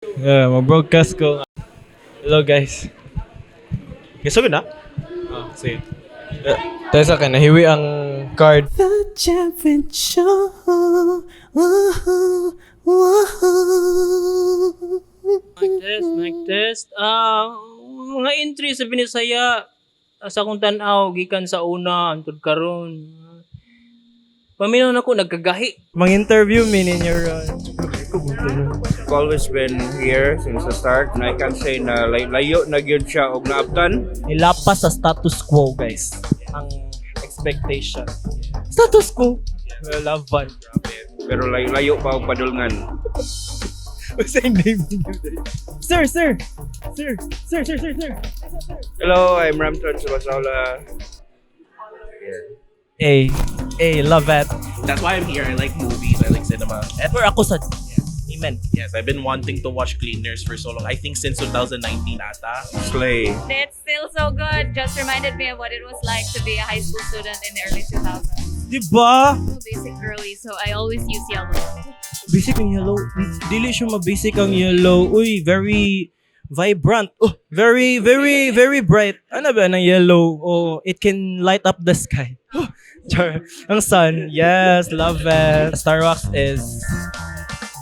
Yeah, mag-broadcast ko. Hello, guys. Gusto na? Oh, sige. Yeah. Tayo sa akin, nahiwi ang card. The Jevin Show. Mic test, mic test. Ah, mga entry sa Binisaya sa akong tan-aw gikan sa una antud karon. Paminaw na ko nagkagahi. Mang-interview mi ninyo ron. I've always been here since the start and I can say na layo na gyud siya og naabtan. Nilapas sa status quo, guys. Ang expectation. Status quo. Well, love one. Pero layo pa og padulngan. What's yung name ninyo? Sir, sir! Sir, sir, sir, sir, sir! Hello, I'm Ramton Subasola. A, A, love it. That's why I'm here. I like movies. I like cinema. And Pero ako sa... Amen. Yes, I've been wanting to watch Cleaners for so long. I think since 2019 ata. Slay. It's still so good. Just reminded me of what it was like to be a high school student in the early 2000s. Diba? I'm a basic girly, so I always use yellow. Basic ang yellow. Dili siya mabasic ang yellow. Uy, very vibrant. Oh, very, very, very bright. Ano ba ng yellow? Oh, it can light up the sky. Oh, char. Ang sun. Yes, love it. Starbucks is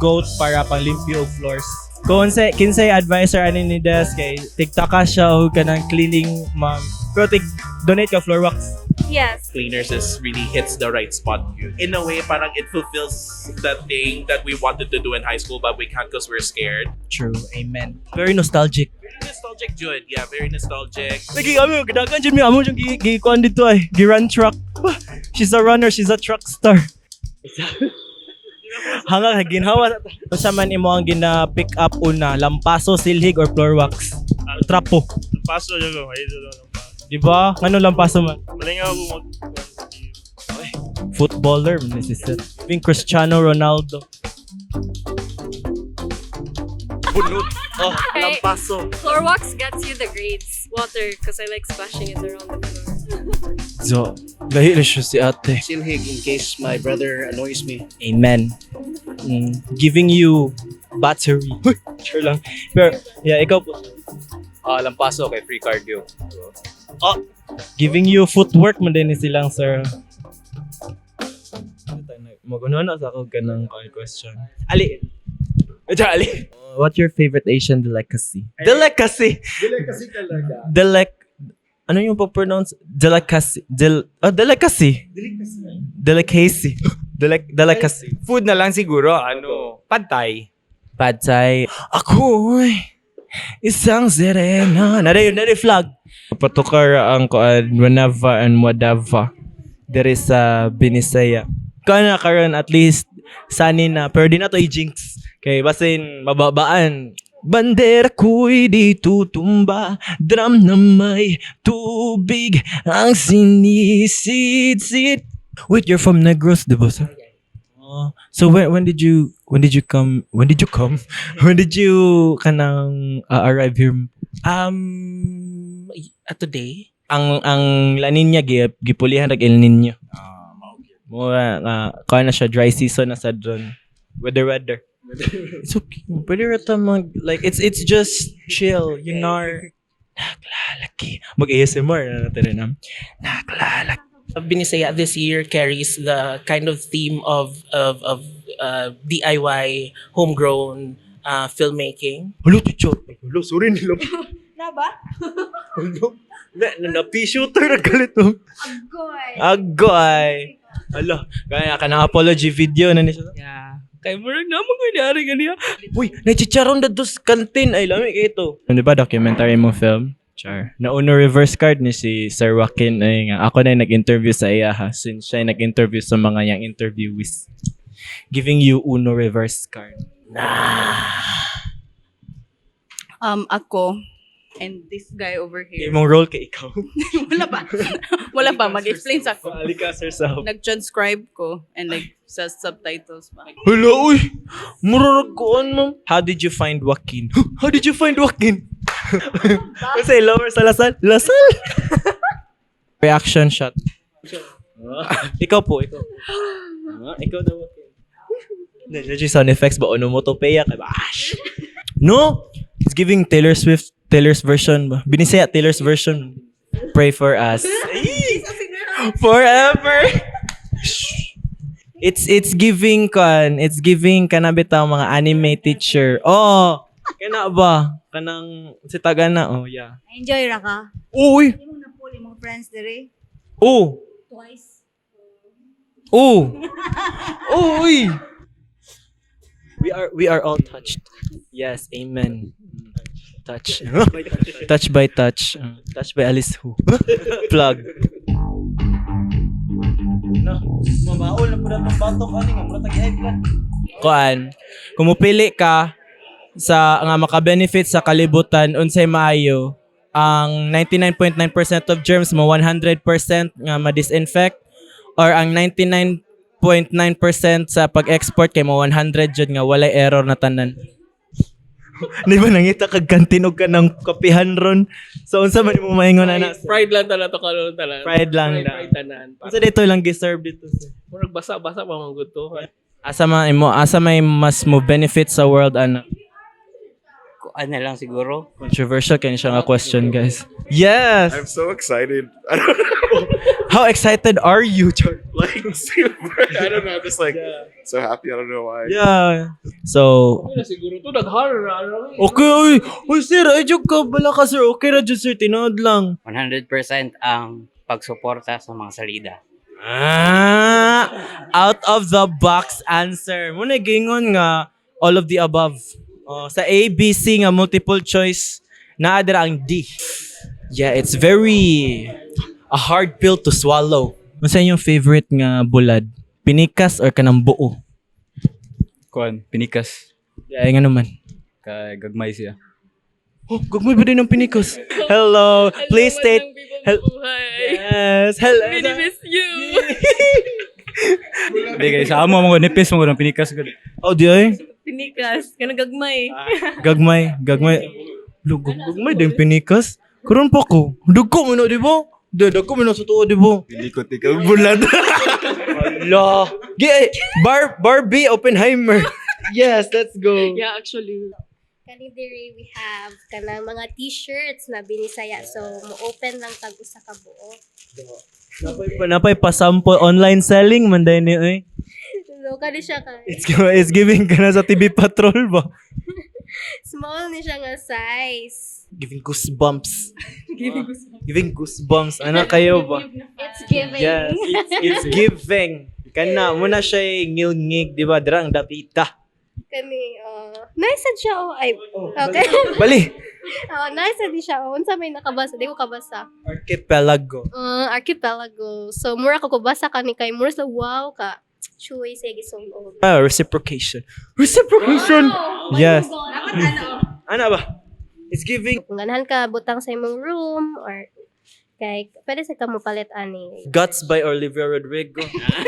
goat para pang limpyo og floors. Kung kinsay advisor ani ni Des kay TikTok ka siya og kanang cleaning ma'am. Pero tig donate ka floor wax. Yes. Cleaners is really hits the right spot. In a way, parang it fulfills the thing that we wanted to do in high school but we can't because we're scared. True. Amen. Very nostalgic. Very nostalgic, Jud. Yeah, very nostalgic. Lagi kami, gadagan dyan mi amo dyan gi kuan dito ay, gi run truck. Wah, she's a runner, she's a truck star. Hanga ginhawa. Unsa man imo ang gina pick up una, lampaso, silhig or floor wax? Trapo. Lampaso yun ko, ay ito lampaso. Di ba? Ngano lampaso man? Malingaw ko mag Footballer man si Sir. Being Cristiano Ronaldo. Bunot. Oh, Okay. lampaso. Floor wax gets you the grades. Water, because I like splashing it around the floor. So, lahi na siya si ate. Silhig in case my brother annoys me. Amen. Giving you battery. Sure lang. Pero, yeah, ikaw po. Ah, lampaso kay free cardio. Oh, giving you footwork man din ni silang sir. Maguno na sa ako ganang question. Ali. Medyo ali. What's your favorite Asian delicacy? Delicacy. Delicacy talaga. Delec Ano yung pag-pronounce? Delicacy. Oh, delicacy. Delicacy. Delicacy. Food na lang siguro, ano, pad thai. Pad Thai. Ako'y isang sirena. Nare, nare flag. Patukar ang kuan whenever and whatever. There is sa Binisaya. Kuan na karon at least sani na pero di na to i-jinx. Kay basin mababaan. Bandera ko'y di tutumba, drum na may tubig ang sinisid-sid. Wait, you're from Negros, di ba, sir? Oh, so when did you come when did you come when did you kanang arrive here? Today? Ang La Nina gipulihan rag El Nino. Mo nga kuan na siya, dry season na sa dron. Weather weather. It's okay. Pwede ra ta mag like it's just chill. Naglalaki. Mag ASMR na natin rin. Naglalaki. Binisaya this year carries the kind of theme of DIY homegrown filmmaking. Hello, teacher. Hello, sorry nila. Na ba? Hello. Na na shooter na galit oh. Agoy. Agoy. Alo, kaya ka na apology video na ni siya. Yeah. Kay murag na mo kunyari ganiya. Uy, nachicharon na dos kantin ay lami kay ito. Ano ba documentary mo film? Char. Nauno reverse card ni si Sir Joaquin ay nga ako na yung nag-interview sa iya ha since siya yung nag-interview sa mga yang interviewees. Giving you uno reverse card. Ako and this guy over here. Imong role kay ikaw. Wala pa. Wala pa. Mag-explain sa ako. Ali ka sir sa. Nag-transcribe ko and like sa subtitles pa. Hala, uy! Murarag koon, ma'am. How did you find Joaquin? How did you find Joaquin? Kasi lover sa La Salle. La Salle! Reaction shot. Ikaw po, ikaw. Ah, ikaw daw, Joaquin. Nandiyan yung sound effects ba? Onomatopoeia ka ba? Ash! No? It's giving Taylor Swift, Taylor's version ba? Binisaya, Taylor's version. Pray for us. Forever. It's giving kan, it's giving kana bitaw mga anime teacher. Oh, kana ba? Kanang si Tagana. Oh, yeah. Enjoy ra ka. Uy. Imong na-pull imong friends dire. Oh. Twice. Oh. Uy. We are all touched. Yes, amen. Touch. Touch by touch. Touch by Alice Who. Plug. No, mabaol na pud atong batok ani nga mura tag high blood. Kuan, kung mupili ka sa nga maka-benefit sa kalibutan unsay maayo, ang 99.9% of germs mo 100% nga ma-disinfect or ang 99.9% sa pag-export kay mo 100 jud nga walay error na tanan? Di ba nangita kag kantin og kanang kapihan ron? So unsa man imo maingon ana, sir? Pride lang tanan to karon tanan. Pride lang Pride, na. pride tanan. Unsa dito lang giserve dito, sir? Murag basa-basa pa man gud to. Asa man imo, asa may mas mo benefit sa world ana? Ano lang siguro. Controversial kaya siya nga question, guys. Yes. I'm so excited. I don't know. How excited are you, Char? Like, super. I don't know. I'm just like so happy. I don't know why. Yeah. So, Wala siguro to naghar ra. Okay, oy. Uy, sir, ay joke ka bala ka, sir. Okay ra jud, sir, tinuod lang. 100% ang pagsuporta sa mga salida. Ah, out of the box answer. Muna gingon nga all of the above. Oh, sa A, B, C nga multiple choice, naa dira ang D. Yeah, it's very a hard pill to swallow. Unsa inyong favorite nga bulad? Pinikas or kanang buo? Kuan, pinikas. Yeah, nga naman. Kay gagmay siya. Oh, gagmay ba din ang pinikas? Hello. Please state. Yes. Hello. Really miss you. Hindi kay sa amo mo nipis mo ng pinikas gud. Oh, di ay. Pinikas. Kanang gagmay. Gagmay, gagmay. Lo, gagmay din pinikas. Karon pa ko. Dugko mo na, di ba? Di, dugko mo na sa tuo, di ba? Dili ko ikaw bulad. Ala. Barbie Oppenheimer. Yes, let's go. Yeah, actually. Kani diri we have kanang mga t-shirts na binisaya. So mo-open lang tag usa ka buo. Napay pasample online selling man dahil ni oy. So kani siya kay It's giving ka na sa TV Patrol ba? small ni siya nga size. Giving goosebumps. Giving goosebumps. Ano kayo ba? It's giving. Yes, it's giving. Kana muna siya ngilngig, di ba? Dira ang dapita. Kani oh, nice sad siya oh. Ay, okay. Bali. Oh, nice sad siya oh. Unsa may nakabasa? Di ko kabasa. Archipelago. Archipelago. So mura ko kubasa kani kay mura sa wow ka. Chuy sa gisulod. Ah, reciprocation. Reciprocation. Yes. Ano ba? It's giving Kung ganahan ka butang sa imong room or kay pwede sa ka mopalit ani. Guts by Olivia Rodrigo.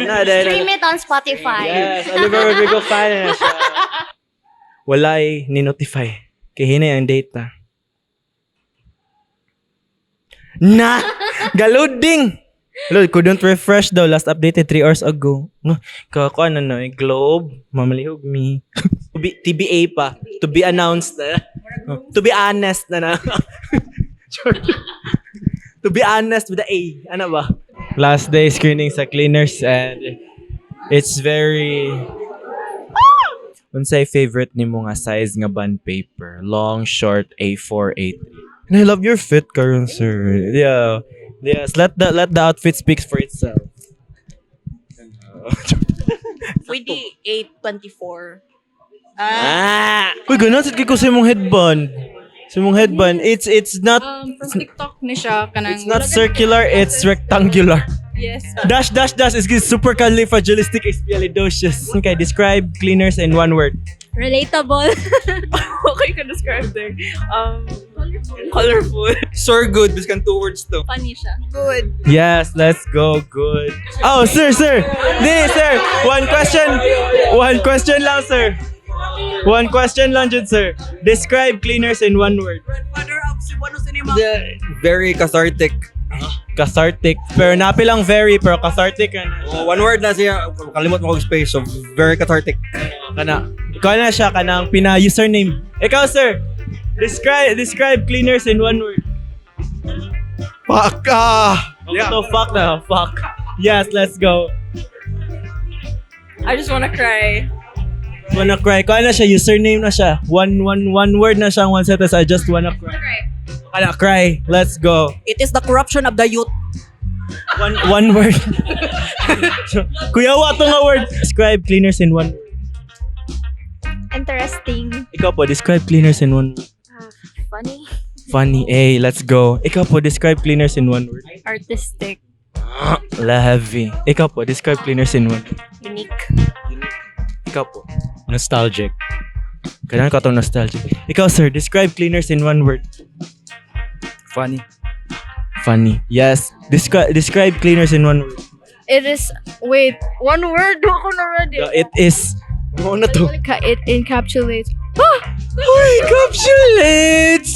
Ano, dahil- Stream it on Spotify. Yes, Olivia Rodrigo fan na siya. Walay ni-notify. Kay hinay ang data. Na! Galuding! Lord, couldn't refresh daw. Last updated 3 hours ago. Nga, kako ano no, eh, Globe, mamalihog me. To be, TBA pa. To be announced na. To be honest na na. To be honest with the A. Ano ba? Last day screening sa cleaners and it's very. Unsay favorite nimo nga size nga bond paper? Long, short, A4, A3. And I love your fit karon, sir. Yeah. Yes, let the outfit speaks for itself. Pwede 824. Ah! Uy, ganun sad kay ko sa imong headband. Sa imong headband, it's not From TikTok ni siya kanang it's not circular, it's rectangular. Yes. Dash dash dash is supercalifragilisticexpialidocious. Okay, describe cleaners in one word. Relatable. Okay ka describe there. Colorful. Sir good biskan two words to. Funny siya. Good. Yes, let's go. Good. Oh, sir, sir. Di, sir. One question. One question lang, sir. One question lang jud, sir. Describe cleaners in one word. Grandfather of Cebuano Cinema. Very cathartic. Cathartic. Pero napi lang very, pero cathartic ka na. Oh, one word na siya, kalimot mo kog space, so very cathartic. Kana. Ikaw na siya, kanang pina-username. Ikaw, sir. Describe cleaners in one word. Fuck! Ah! Yeah. So fuck na, fuck. Yes, let's go. I just wanna cry. Wanna cry. Kuha na siya, username na siya. One word na siya, one sentence. I just wanna cry. Cry. Kana, cry. Let's go. It is the corruption of the youth. One word. Kuya, wa to nga word. Describe cleaners in one word. Interesting. Ikaw po, describe cleaners in one word. Funny. Funny. Hey, let's go. Ikaw po, describe cleaners in one word. Artistic. Heavy. Ikaw po, describe cleaners in one word. Unique. Ikaw po. Nostalgic. Kailangan ka itong nostalgic. Ikaw, sir, describe cleaners in one word. Funny. Funny. Yes. Describe cleaners in one word. It is, wait, one word ako na ready. It is. Ano na to? It encapsulates. Uy, encapsulates!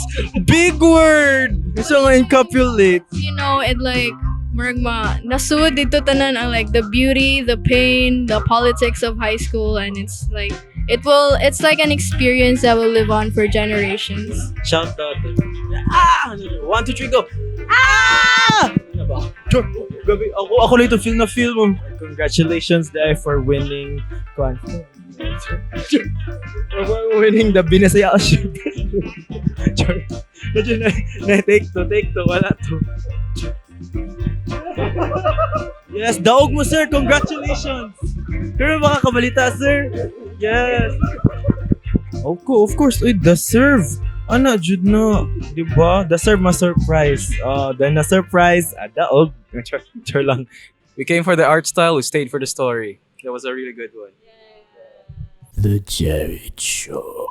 Big word! Gusto nga encapsulates. It like, murag ma, nasuod dito tanan ang like the beauty, the pain, the politics of high school, and it's like, it's like an experience that will live on for generations. Shout out. Ah! One, two, three, go! Ah! Ano ba? Char, Grabe, ako lang ito feel na feel mo. Congratulations, Dai, for winning. Kuan. For winning the Binisaya shoot. Char. Medyo na, take two, wala to. Yes, daog mo, sir. Congratulations. Pero baka kabalita, sir. Yes. Okay, of course, uy, the serve. Ana, jud na, di ba? The serve ma-surprise. Then na surprise, daog. Char, char lang. We came for the art style, we stayed for the story. That was a really good one. The Jared Show.